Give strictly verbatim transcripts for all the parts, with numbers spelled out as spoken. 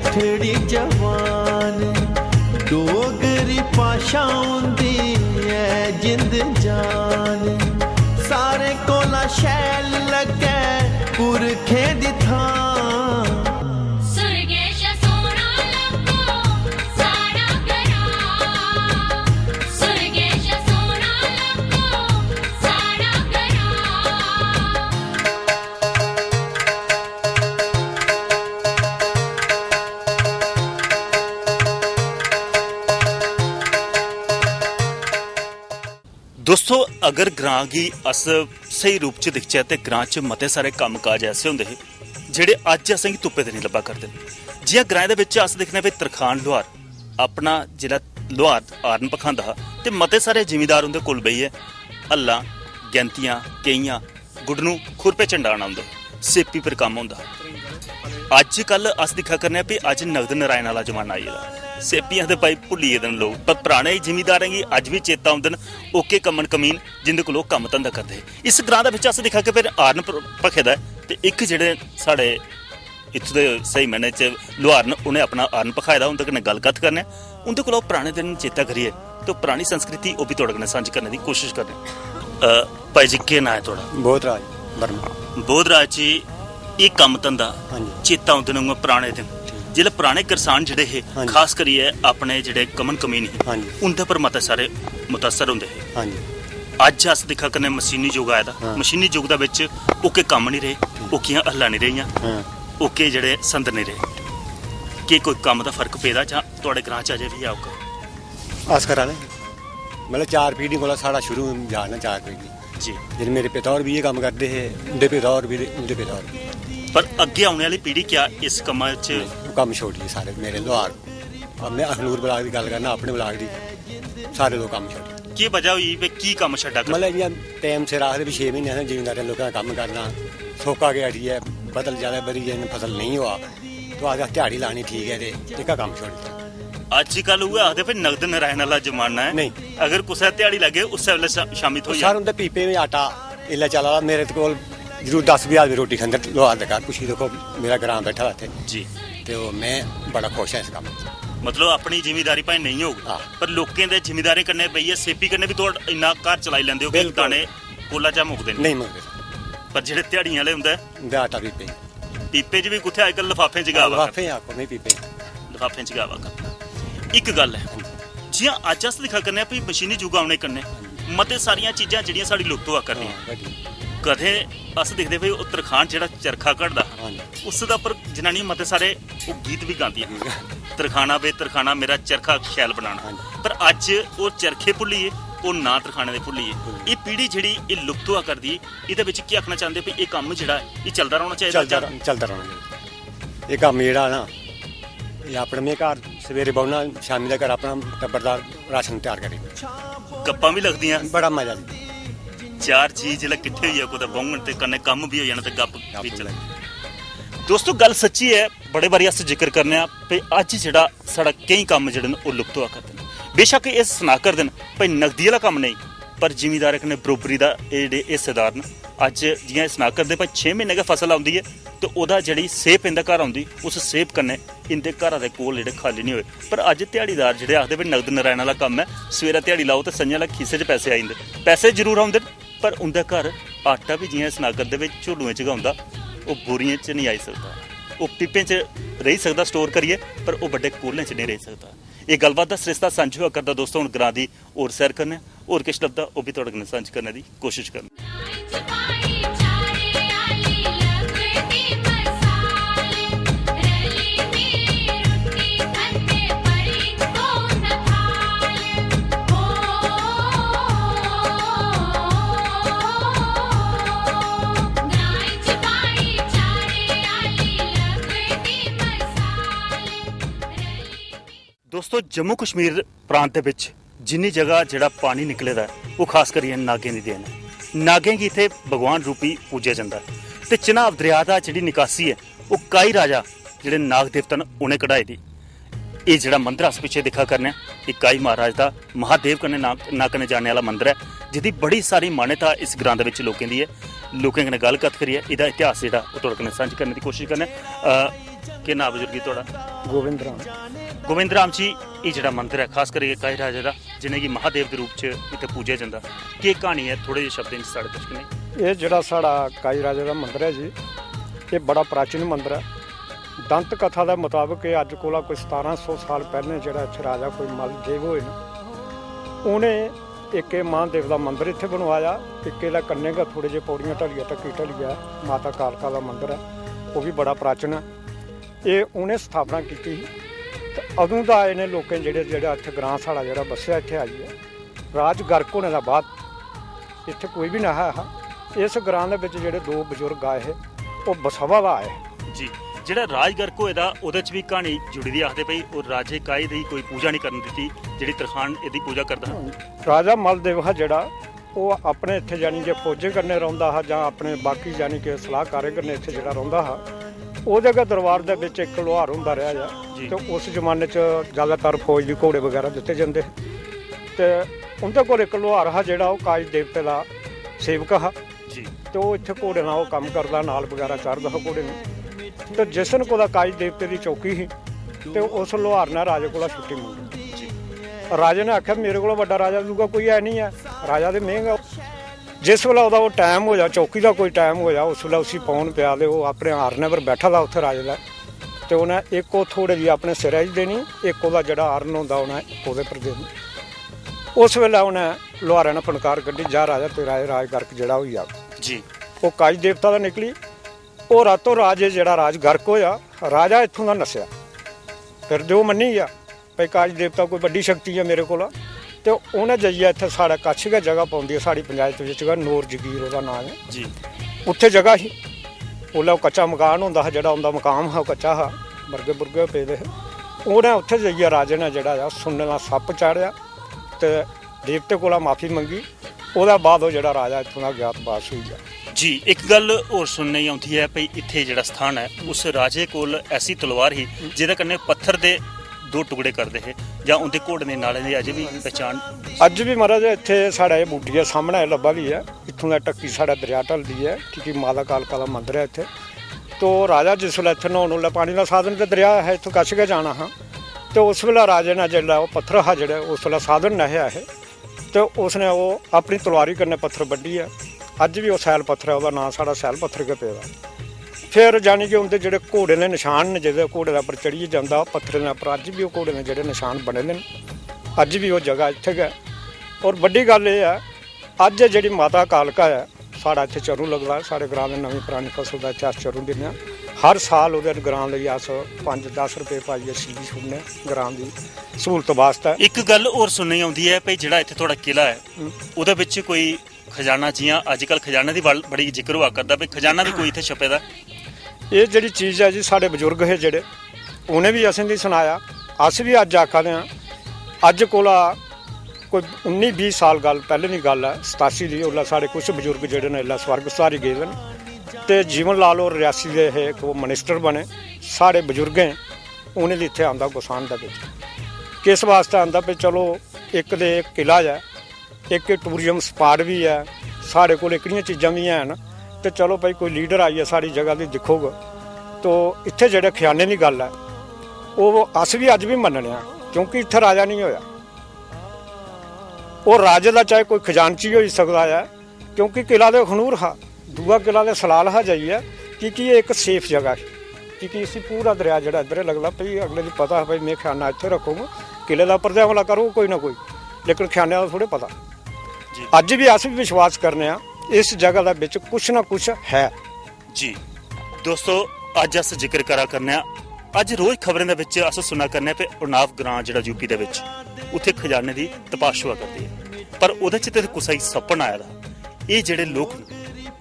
ठड़ी जवान डोगरी भाशा होंदी ऐ जिंद जान। सारें कोला शैल लग्गै पुरखें दी थां। सुरगेश सोना लग्गो साढ़ा ग्रां। सुरगेश सोना लग्गो साढ़ा ग्रां। दोस्तो, अगर ग्रां गी अस स्हेई रूप च दिखचै ते ग्रां च मते सारे कम्म काज ऐसे होंदे हे जेह्ड़े अज्ज असेंगी तुप्पे दे नेईं लब्भा करदे। जि'यां ग्राएं दे बिच अस दिक्खने भाई तरखान लुहार अपना जिसलै लुहार हार्न भखांदा हा ते मते सारे जिमीदार उं'दे कोल बेहियै हल्लां, गैंतियां, केहियां, गुडनू, खुरपे चंडान औंदे, सेपी पर कम्म होंदा हा। अज्जकल अस दिक्खा करने आं भी अज्ज नगद नारायण आह्ला जमाना आई गेदा। सेपियां ते भाई भुल्ली गेदे न लोक, पर पराने जिमीदारें गी अज्ज बी चेता औंदे न ओके कम्मन कमीन जिंदे कोल ओह् कम्म धंधा करदे हे। इस ग्रां दे बिच अस दिक्खा के फिर हार्न प-, भखे दा ऐ ते इक जेह्ड़े साढ़े इत्थूं दे स्हेई मैह्ने च लुहार न, उ'नें अपना हार्न भखाए दा, उं'दे कन्नै गल्ल कत्थ करने आं। उं'दे कोला ओह् पराने दिन चेता करियै ते ओह् परानी संस्कृति ओह् बी थुआढ़े कन्नै सांझी करने दी कोशश करने आं। अ, भाई जी, केह् नांऽ ऐ थुआढ़ा? बोधराज वर्मा। बोधराज जी, एह् कम्म धंधा हां जी। चेता औंदे न उ'आं पराने दिन। ठीक। जिसलै पराने करसान जेह्ड़े हे, हां जी। खास करियै अपने जेह्ड़े कमन कमीन हे, हां जी। उं'दे पर मते सारे मुतासर होंदे हे। हां जी। अज्ज अस दिक्खा करने मशीनी युग आए दा, हां। मशीनी युग दे बिच ओह्के कम्म निं रेह्, ठीक। ओह्कियां हल्लां निं रेहियां, हां। ओह्के जेह्ड़े संद निं रेह्। केह् कोई कम्म दा फर्क पेदा जां थुआढ़े ग्रां च अजें बी ऐ ओह्का? अस करा दे। मतलब चार पीढ़ी कोला साढ़ा शुरू जा ना, चार पीढ़ी। जी। जिन मेरे पिता होर बी एह् कम्म करदे हे, उं'दे पिता होर बी, उं'दे पिता होर बी। पर अग्गें औने आह्ली पीढ़ी क्या इस कम्मा च? नेईं, ओह् कम्म छोड़ी गे सारे मेरे लोहार। अब में अखनूर ब्लाक दी गल्ल करना, अपने ब्लाक दी, सारे लोक कम्म छोड़ी गे। केह् वजह होई भाई, की कम्म छड्डा कर? मतलब इ'यां टैम सिर आखदे भी छे म्हीने असें जमींदारें लोकें दा कम्म करना, सोका गै अड़ी ऐ, बदल ज्यादा बधी गे, फसल नेईं होआ, तो आखदे अस ध्याड़ी लानी ठीक ऐ ते जेह्का कम्म छोड़ी दित्ता। अज्जकल उ'ऐ आखदे भाई नगद नारायण आह्ला जमाना ऐ। नेईं। अगर कुसै ध्याड़ी लग्गे उस्सै बेल्लै शा-, शामी थ्होई सर, जाए। उं'दे पीपे में आटा इसलै चला दा, मेरे कोल जरूर दस बीह् आदमी रोटी खंदे, लोहार दे घर पुच्छी दिक्खो, मेरा ग्रां बैठा दा इत्थै। जी। ते ओह् में बड़ा खुश आं इस कम्म च। मतलब अपनी जिमीदारी भाएं नेईं होग, हां। पर लोकें दे जिमीदारें कन्नै बेहियै सेपी कन्नै बी तुस इन्ना घर चलाई लैंदे ओ कि बिल्कुल। दाने कोला चा मुकदे नेईं। नेईं मुकदे। पर जेह्ड़े ध्याड़ियें आह्ले उं'दे उं'दे आटा पीपे। पीपे च बी कुत्थै, अजकल लफाफें च गै आवा लफाफे करदा। आखो, में पीपे। लफाफें च गै आवा करदा। इक गल्ल ऐ, हां जी। जि'यां अज्ज अस दिक्खा करने आं भी मशीनी युग औने कन्नै हां जी। मते सारियां चीजां जेह्ड़ियां साढ़ी लुप्त होआ करदियां। हां, घटी। कदें अस दिखदे भाई ओह् तरखान जेह्ड़ा चरखा घड़दा हा, हां जी। उस दे उप्पर जनानियां मते सारे ओह् गीत बी गांदियां हियां। तरखाना बे तरखाना, मेरा चरखा शैल बनाना। हां जी। पर अज्ज ओह् चरखे भुल्ली गे, ओह् नां तरखाने दे भुल्ली गे। भुल्ली गे। एह् पीढ़ी जेह्ड़ी एह् लुप्त होआ करदी, एह्दे बिच केह् आखना चांह्दे भी एह् कम्म जेह्ड़ा ऐ, एह् चलदा रौह्ना चाहिदा चलदा जां रौह्ना, चलदा रौह्ना चाहिदा। एह् कम्म जेह्ड़ा ना, एह् अपने में घर सवेरे बौह्ना, शामीं तगर अपना टब्बर दा राशन त्यार करी ओड़ना। गप्पां बी लगदियां। बड़ा मजा औंदा। चार जी जिसलै किट्ठे होइयै कुतै बौह्ङन ते कन्नै कम्म बी होई जाना ते गप्प गप्प बी बी चलदी। लगदी। दोस्तो, गल्ल सच्ची ऐ, बड़े बारी अस जिक्र करने आं भई अज्ज जेह्ड़ा साढ़ा केईं कम्म जेह्ड़े न ओह् लुप्त होआ करदे न। बेशक्क एह् सना करदे न भई नगदी आह्ला कम्म नेईं, पर जिमींदारें कन्नै बरोबरी दा एह् जेह्ड़े हिस्सेदार न, अज्ज जि'यां एह् सना करदे भई छे म्हीने गै फसल औंदी ऐ ते ओह्दा जेह्ड़ी सेब इं'दे घर औंदी, उस सेब कन्नै इं'दे घरा दे कोल जेह्ड़े खाल्ली निं होए। पर अज्ज ध्याड़ीदार जेह्ड़े आखदे भई नगद नारायण आह्ला कम्म ऐ, सवेरै ध्याड़ी लाओ ते संझै लै खीसे च पैसे आई जंदे। पैसे जरूर औंदे न, पर उं'दे घर आटा बी जि'यां सना करदे भई झोलुएं च गै औंदा, ओह् बोरियें च निं आई सकदा। ओह् पीपें च रेही सकदा स्टोर करियै, पर ओह् बड्डे कोलें च नेईं रेही सकदा। एह् गल्लबात दा सरिस्ता सांझा होआ करदा दोस्तो, हून ग्रां दी होर सैर करने आं, होर किश लभदा ओह् बी थुआढ़े कन्नै सांझ करने दी कोशश करने आं। दोस्तो, जम्मू कश्मीर प्रांत दे बिच जिन्नी जगह जेह्ड़ा पानी निकले दा ऐ, ओह् खास करियै नागें दी देन ऐ। नागें गी इत्थै भगवान रूपी पूजेआ जंदा ऐ ते चन्हाब दरेआ दा जेह्ड़ी निकासी ऐ, ओह् काई राजा जेह्ड़े नाग देवता न, उ'नें कढाई दी। एह् जेह्ड़ा मंदर अस पिच्छे दिक्खा करने आं, एह् काई महाराज दा महादेव कन्नै नां, नां कन्नै जाने आह्ला मंदर ऐ, जेह्दी बड़ी सारी मान्यता इस ग्रां दे बिच लोकें दी ऐ। लोकें कन्नै गल्ल कत्थ करियै एह्दा इतिहास जेह्ड़ा ओह् थुआढ़े कन्नै सांझी करने दी कोशश करने आं। अ, केह् नांऽ बजुर्ग जी थुआढ़ा? गोविंद राम। गोविंद राम जी, एह् जेह्ड़ा मंदर ऐ, खास करियै काई राजा दा, जि'नेंगी महादेव दे रूप च इत्थै पूजेआ जंदा, केह् क्हानी ऐ, थोह्ड़े जेह् शब्दें च साढ़े दर्शकें गी? एह् जेह्ड़ा साढ़ा काई राजा दा मंदर ऐ जी, एह् बड़ा प्राचीन मंदर ऐ। दंत कथा दे मताबक एह् अज्ज कोला कोई सतारां सौ साल पैह्लें जेह्ड़ा इत्थै राजा कोई मल देव होए न, उ'नें इक एह् महादेव दा मंदर इत्थै बनवाया, इक एह्दे कन्नै गै थोह्ड़े जेह् पौड़ियां ढलियै, ढक्की ढलियै माता कालका दा मंदर ऐ, ओह् बी बड़ा प्राचीन ऐ। एह् उ'नें स्थापना कीती ही। ते अदूं दा इ'नें लोकें जेह्ड़े, जेह्ड़ा इत्थै ग्रांऽ साढ़ा जेह्ड़ा बस्सेआ इत्थै आइयै, राज गर्क होने दे बाद इत्थै कोई बी नेहा हा। इस ग्रांऽ दे बिच जेह्ड़े दो बजुर्ग आए हे, ओह् बसोआ दा आए हे। जी, जेह्ड़ा राज गर्क होए दा, ओह्दे च बी क्हानी जुड़ी दी, आखदे भई ओह् राजे काई दी कोई पूजा निं करन दित्ती, जेह्ड़ी तरखान एह्दी पूजा करदा हा। राजा मलदेव हा जेह्ड़ा, ओह् अपने इत्थै, यानी कि, फौजें कन्नै रौंह्दा हा जां अपने बाकी, यानी कि, सलाहकारें कन्नै इत्थै जेह्ड़ा रौंह्दा हा, ओह्दे गै दरबार दे बिच इक लुहार होंदा रेहा ऐ। जी। ते उस जमाने च जैदातर फौज गी घोड़े बगैरा दित्ते जंदे हे। ते उं'दे कोल इक लुहार हा जेह्ड़ा, ओह् काज देवते दा सेवक हा। जी। ते ओह् इत्थै घोड़े दा ओह् कम्म करदा, नाल बगैरा चाढ़दा हा घोड़े गी। ते जिस दिन कुतै काज देवते दी चौकी ही, ते उस लुहार ने राजे कोला छुट्टी मंगी। जी। राजे ने आखेआ, "मेरे कोला बड्डा राजा दूआ कोई है निं ऐ, राजा ते में गै।" जिस बेल्लै ओह्दा ओह् टैम होआ, चौकी दा कोई टैम होआ, उस बेल्लै उसी पौन पेआ ते ओह् अपने हरनै पर बैठा दा उत्थै राजे दा, ते उ'नें इक ओह् थोड़े दी अपने सिरै च देनी, इक ओह्दा जेह्ड़ा हरन होंदा उ'नें ओह्दे पर देनी। उस बेल्लै उ'नें लुहारै ने फनकार कड्ढी, "जा राजा, तेरा एह् राज गर्क जेह्ड़ा होई जाग।" जी। ओह् काज देवता दा निकली, ओह् रातों रात एह् जेह्ड़ा राज गर्क होआ, राजा इत्थूं दा नस्सेआ। फिर ते ओह् मन्नी गेआ भई काज देवता कोई बड्डी शक्ति ऐ मेरे कोला। ते उ'नें जाइयै इत्थै साढ़े कच्छ गै जगह पौंदी ऐ, साढ़ी पंचायत बिच गै, नूर जगीर ओह्दा नांऽ ऐ। जी। उत्थै जगह ही, उसलै ओह् कच्चा मकान होंदा हा, जेह्ड़ा उं'दा मकाम हा, ओह् कच्चा हा, बर्गे बुर्गे पेदे हे। उ'नें उत्थै जाइयै राजे ने जेह्ड़ा ऐ सुन्ने दा सप्प चाढ़ेआ ते देवते कोला माफी मंगी। ओह्दे बाद ओह् जेह्ड़ा राजा इत्थूं दा ज्ञातवास होई गेआ। जी, इक गल्ल होर सुनने गी औंदी ऐ भई इत्थै जेह्ड़ा स्थान ऐ, उस राजे कोल ऐसी तलवार ही जेह्दे कन्नै पत्थर दे दो टुकड़े करदे हे, जां उं'दे घोड़े दे नालें दी अजें बी पहचान? अज्ज बी महाराज इत्थै साढ़े एह् बूटी ऐ, सामनै लब्भा दी ऐ, इत्थूं दा ढक्की साढ़ा दरेआ ढलदी ऐ, की के माता कालका दा मंदर ऐ इत्थै। तो राजा जिसलै इत्थै न्हौन, उसलै पानी दा साधन ते दरेआ ऐ, इत्थूं कच्छ गै जाना हा। ते उस बेल्लै राजे ने जेल्लै ओह् पत्थर हा जेह्ड़ा, उस बेल्लै साधन नेहे ऐ हे, ते उसने ओह् अपनी तलवारी कन्नै पत्थर बड्ढियै, अज्ज बी ओह् सैल पत्थर ऐ, ओह्दा नांऽ साढ़ा सैल पत्थर गै पेदा। फिर जानी कि उं'दे जेह्ड़े घोड़े दे नशान न, जेह्दे घोड़े दे उप्पर चढ़ियै जंदा पत्थरें दे उप्पर, अज्ज बी ओह् घोड़े दे जेह्ड़े नशान बने दे न, अज्ज बी ओह् जगह इत्थै गै। होर बड्डी गल्ल एह् ऐ, अज्ज जेह्ड़ी माता कालका ऐ, साढ़ा इत्थै चरू लगदा ऐ, साढ़े ग्रांऽ दे नमीं परानी फसल दा इत्थै अस चरू दिन्ने आं। हर साल ओह्दे ग्रांऽ लेई अस पंज दस रपेऽ पाइयै सीरी छुड़ने आं ग्रांऽ दी स्हूलत बास्तै। इक गल्ल होर सुनने गी औंदी ऐ भई जेह्ड़ा इत्थै थुआढ़ा किला ऐ, हम्म। ओह्दे बिच कोई खजाना, जि'यां अज्जकल खजाने दी बल-, बड़ी जिक्र होआ करदा भई खजाना बी कोई इत्थै छप्पे दा ऐ। एह् जेह्ड़ी चीज ऐ जी, साढ़े बजुर्ग हे जेह्ड़े, उ'नें बी असेंगी सनाया, अस बी अज्ज आखा दे आं। अज्ज कोला कोई उन्नी बीह् साल गल्ल, पैह्लें दी गल्ल ऐ, सतासी दी, उसलै साढ़े कुछ बजुर्ग जेह्ड़े न, इसलै स्वर्ग सधारी गेदे न। ते जीवन लाल होर रियासी दे हे, इक ओह् मिनिस्टर बने। साढ़े बजुर्गें उ'नेंगी इत्थै आंदा गुसान दे बिच। किस वास्तै आंदा? भई चलो, इक ते किला ऐ, इक टूरिज्म स्पाट बी ऐ, साढ़े कोल एह्कड़ियां चीजां बी हैन, ते चलो भई कोई लीडर आइयै साढ़ी जगह गी दिक्खग, तो इत्थै जेह्ड़े खजाने दी गल्ल ऐ, ओह् अस बी अज्ज बी मन्नने आं, क्योंकि इत्थै राजा निं होआ। ओह् राजे दा चाहे कोई खजानची होई सकदा ऐ, क्योंकि किला ते अखनूर हा, दूआ किला ते सलाल हा जाइयै, की कि एह् इक सेफ जगह ही, की कि इसी पूरा दरेआ जेह्ड़ा इद्धर लगदा, भई अगले गी पता हा, भई में खजाना इत्थै रक्खङ, किले दे उप्पर ते हमला करग कोई ना कोई, लेकिन खजाने दा थोह्ड़े पता। जी। अज्ज बी अस बी विश्वास करने आं, इस जगह दे बिच कुछ ना कुछ है। जी दोस्तो, अज्ज अस जिक्र करा करने आं, अज्ज रोज खबरें दे बिच अस सुना करने आं कि उन्नाव ग्रां जेह्ड़ा यूपी दे बिच, उत्थै खजाने दी तपाश होआ करदी ऐ, पर ओह्दे च ते कुसै गी सपन आए दा। एह् जेह्ड़े लोक न,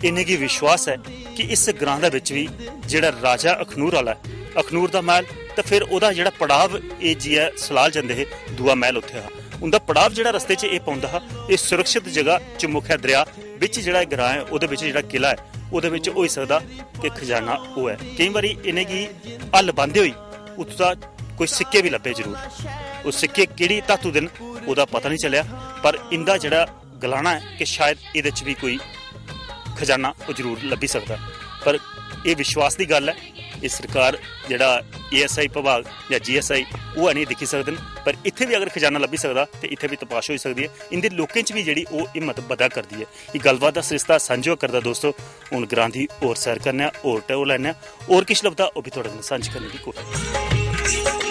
इ'नेंगी विश्वास ऐ कि इस ग्रां दे बिच बी जेह्ड़ा राजा अखनूर आह्ला ऐ, अखनूर दा मैह्ल, ते फिर ओह्दा जेह्ड़ा पड़ाव, एह् जि'यां सलाल जंदे हे, दूआ मैह्ल उत्थै हा। उं'दा पड़ाव जेह्ड़ा रस्ते च एह् पौंदा हा, एह् सुरक्षत जगह चमुखै दरेआ बिच जेह्ड़ा एह् ग्रां ऐ, ओह्दे बिच जेह्ड़ा किला ऐ, ओह्दे बिच होई सकदा कि खजाना होऐ। केईं बारी इ'नेंगी हल बांह्दे होई उत्थूं दा कोई सिक्के बी लब्भे जरूर। ओह् सिक्के केह्ड़ी धातु दे न, ओह्दा पता निं चलेआ, पर इं'दा जेह्ड़ा गलाना ऐ कि शायद एह्दे च बी कोई खजाना ओह् जरूर लब्भी सकदा। पर एह् विश्वास दी गल्ल ऐ, एह् सरकार जेह्ड़ा एएसआई विभाग जां जीएसआई, ओह् आनियै दिक्खी सकदे न। पर इत्थै बी अगर खजाना लब्भी सकदा ते इत्थै बी तपाश होई सकदी ऐ। इं'दे लोकें च बी जेह्ड़ी ओह् हिम्मत बधा करदी ऐ। एह् गल्लबात दा सरिस्ता सांझा होआ करदा दोस्तो। हून ग्रां दी होर सैर करने आं, होर टौह् लैने आं, होर किश लभदा ओह् बी थुआढ़े कन्नै सांझी करने दी कोशश।